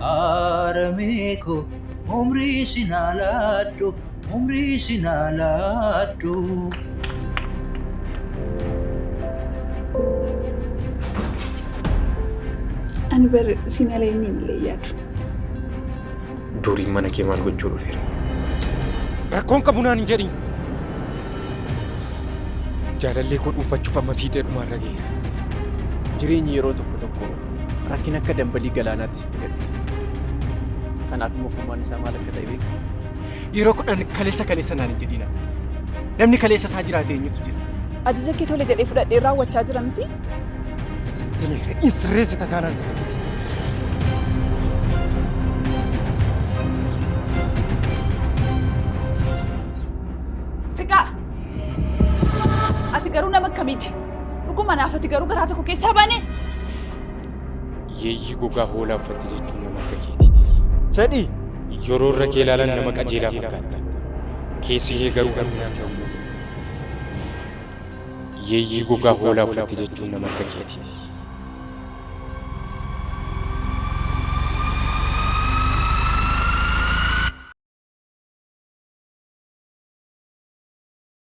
Haramee koo umrii sin haa laaddu, umrii sin haa laaddu. Ani bar siin ala eenyuun illee yaadu. Duriin mana kee maal gochuu dhufeera? Rakkoon qabu naan hin jedhin. Jaalallee koo dhuunfachuuf amma fiixee dhumaarra ga'eera. Jireenyi yeroo tokko tokko rakkina akka dambalii galaanaatti sitti gadhiisti. Kanaaf immoo furmaanni isaa maal akka ta'e beektaa? Yeroo 10 kaleessa kaleessa naan hin jedhina. Namni kaleessa isaa jiraate eenyutu jira? Ajaja kee tole jedhee fudhadhee raawwachaa jira miti? Sitti meera. In sirreessita taanaan sirreessi. Sigaa! Ati garuu nama akkamiiti? Dhuguma naaf ati garuu garaa tokko keessaa baane? Yeeyyii gogaa hoolaa uffatte jechuun nama akka keetiiti. Fedhii! Yeroo irra kee ilaalan nama qajeelaa fakkaatta. Keessi kee garuu hamminaan kan guute. Yeeyyii gogaa hoolaa uffatte jechuun nama akka keetiiti.